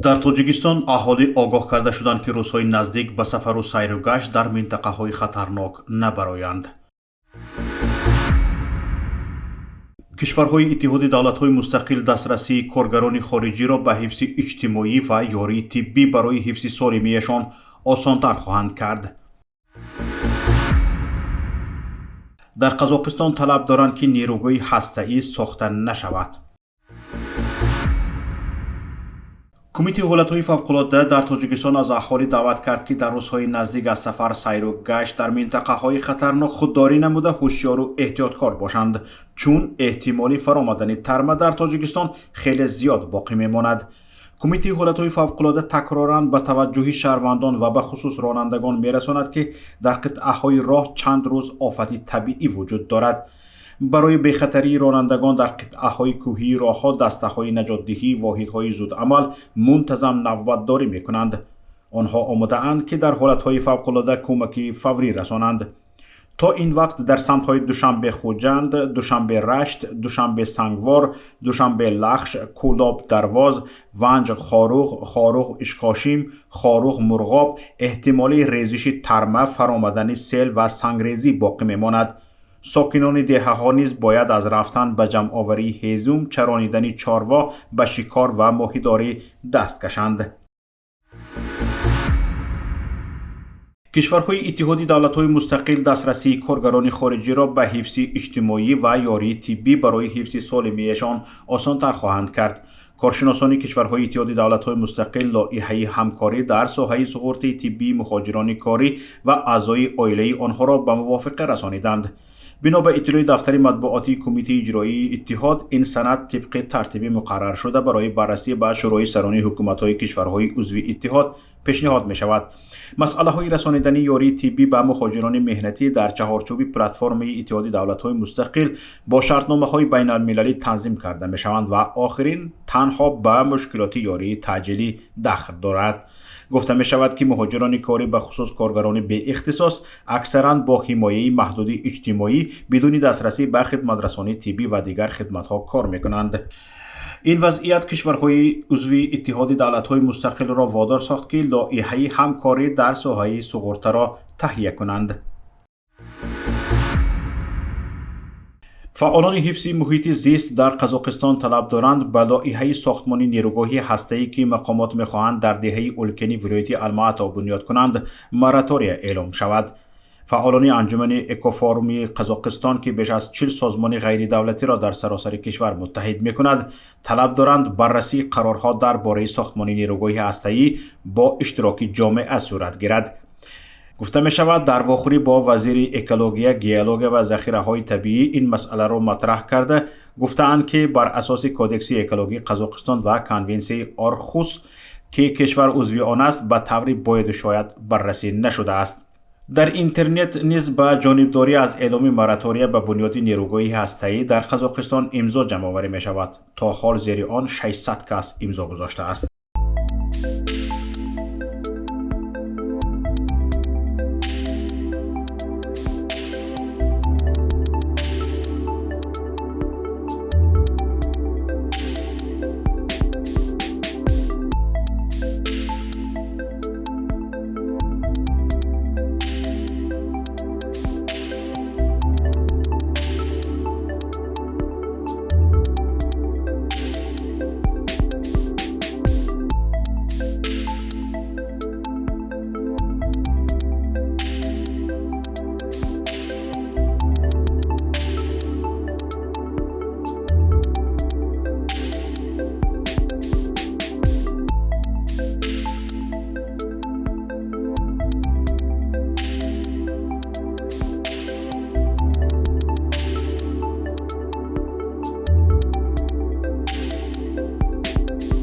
Дар Тоҷикистон аҳолӣ огоҳ карда шуданд, ки рӯзҳои наздик ба сафару сайру гашт дар минтақаҳои хатарнок набароянд. Кишварҳои Иттиҳоди давлатҳои мустақил дастрасии коргарони хориҷиро ба ҳифзи иҷтимоӣ ва ёрии тиббӣ барои ҳифзи солимиашон осонтар хоҳанд кард. Дар Қазоқистон талаб доранд, ки нерӯгоҳи ҳастаӣ сохта нашавад. Кумитаи ҳолатҳои фавқулодда дар Тоҷикистон аз аҳолӣ даъват кард, ки дар рӯзҳои наздик аз сафар, сайру гашт дар минтақаҳои хатарнок худдорӣ намуда, ҳушёру эҳтиёткор бошанд, чун эҳтимоли фаромадани тарма дар Тоҷикистон хеле зиёд боқӣ мемонад. Кумитаи ҳолатҳои фавқулодда такроран ба таваҷҷӯҳи шаҳрвандон ва бахусус ронандагон мерасонад, ки дар қитъаҳои роҳ чанд рӯз офати табиӣ вуҷуд дорад. Барои бехатарии ронандагон дар қитъаҳои кӯҳии роҳҳо дастаҳои наҷотдиҳии воҳидҳои зудамал мунтазам навбатдорӣ мекунанд. Онҳо омодаанд, ки дар ҳолатҳои фавқулодда кӯмаки фаврӣ расонанд. То ин вақт дар самтҳои Душанбе-Хуҷанд, Душанбе-Рашт, Душанбе-Сангвор, Душанбе-Лахш, Кӯлоб-Дарвоз, Ванҷ-Хоруғ, Хоруғ-Ишкошим, Хоруғ-Мурғоб эҳтимоли резиши тарма, фаромадани сел ва сангрезӣ боқӣ мемонад. Сокинони деҳаҳо низ бояд аз рафтан ба ҷамъоварии ҳезум, чаронидани чорво, ба шикор ва моҳидорӣ даст кашанд. Кишварҳои Иттиҳоди давлатҳои мустақил дастрасии коргарони хориҷиро ба ҳифзи иҷтимоӣ ва ёрии тиббӣ барои ҳифзи солимиашон осонтар хоҳанд кард. Коршиносони кишварҳои Иттиҳоди давлатҳои мустақил лоиҳаи ҳамкорӣ дар соҳаи суғуртаи тиббии муҳоҷирони корӣ ва аъзои оилаи онҳоро ба мувофиқа расониданд. Бино ба иттилои дафтари матбуотии Кумитаи иҷроии иттиҳод, ин санад тибқи тартиби муқарраршуда барои баррасӣ ба Шӯрои сарони ҳукуматҳои кишварҳои узви иттиҳод пешниҳод мешавад. Масъалаҳои расонидани ёрии тиббӣ ба муҳоҷирони меҳнатӣ дар чаҳорчӯби платформаи Иттиҳоди давлатҳои мустақил бо шартномаҳои байналмилалӣ танзим карда мешаванд ва охирин танҳо ба мушкилоти ёрии таъҷилӣ дахл дорад. Гуфта мешавад, ки муҳоҷирони корӣ, бахусус коргарони беихтисос, аксаран бо ҳимояи маҳдуди иҷтимоӣ, бидуни дастрасӣ ба хидматрасонии тиббӣ ва дигар хидматҳо кор мекунанд. Ин вазъият кишварҳои узви Иттиҳоди давлатҳои мустақилро водор сохт, ки лоиҳаи ҳамкорӣ дар соҳаи суғуртаро таҳия кунанд. Фаъолони ҳифзи муҳити зист дар Қазоқистон талаб доранд, ба лоиҳаи сохтмони нерӯгоҳи ҳастаӣ, ки мақомот мехоҳанд дар деҳаи Улкени вилояти Алмаато бунёд кунанд, моратория эълом шавад. Фаъолони анҷумани Экофоруми Қазоқистон, ки беш аз 40 созмони ғайридавлатиро дар саросари кишвар муттаҳид мекунад, талаб доранд, баррасии қарорҳо дар бораи сохтмони нерӯгоҳи ҳастаӣ бо иштироки ҷомеа сурат гирад. Гуфта мешавад, дар вохӯрӣ бо вазири экология, геология ва захираҳои табиӣ ин масъаларо матраҳ карда, гуфтаанд, ки бар асоси Кодекси экологии Қазоқистон ва Конвенсияи Орхус, ки кишвар узви он аст, ба таври бояду шояд баррасӣ нашудааст. Дар интернет низ ба ҷонибдорӣ аз эъломи моратория ба бунёди нерӯгоҳи ҳастаӣ дар Қазоқистон имзо ҷамъоварӣ мешавад. То ҳол зери он 600 кас имзо гузоштааст.